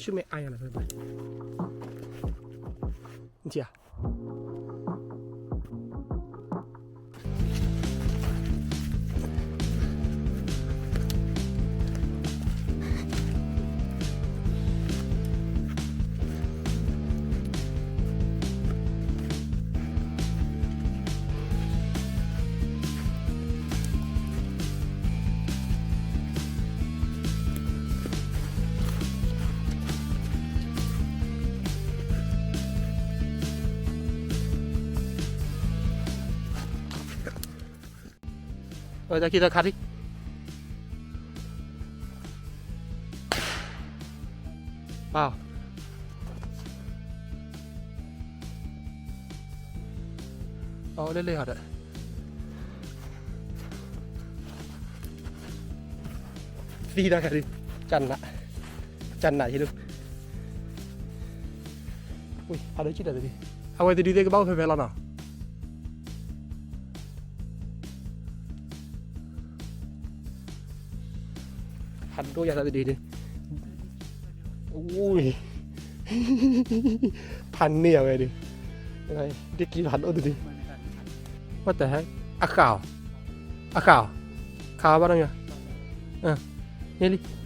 ဆူမဲာ်အါယၤလီၤ, နထံၣ်ဧါ. တၢ်ခံတၢ်ခါဒံး, ပၢ်, အီၤလၢလၢဟီဒီး သံတၢ်ခါဒံး, ကနး, ကနးယံၤဒုး, ဝံၤ ဖးဒိၣ်ကံၣ်တၢ်တဒု, အဝဲတဒုသ့ၣ်ကဘၣ်အိၣ်ဖဲဖဲလီၤနီၤ. ဖးဒိၣ်ယၤတၢ်တဒုဒုး, ဝံၤ ဖးန့ၢ်အဝဲဒုး, ဒ်ကံၣ်ဖးဒိၣ်တဒု, what the heck, အဃၣ်အီၤ, အဃၣ်အီၤ, ခးအီၤဘၣ်နီၤ, န့ၣ်လံ.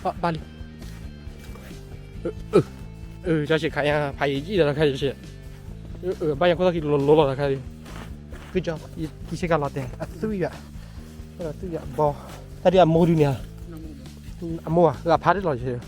ဘၣ်လံ, ကၠီဆံးခးညါ ဖးယံၤယံၤဒီးတခါယံၤဆံး, ဘၣ်ယၤခိၣ်သီၣ်ခံလိၤလိၤလီၤတခါ, ကၠီ, ယဆ့ကၤလီၤတဲာ် အသူၣ်ယွၤ, သူၣ်ယွၤဘီ, တၢ်ဒ်အမိၢ်ဒုးန့ၣ်ဧါ, အမိၢ်ဧါ, အဖါတ့ၢ်လီၤဆံး,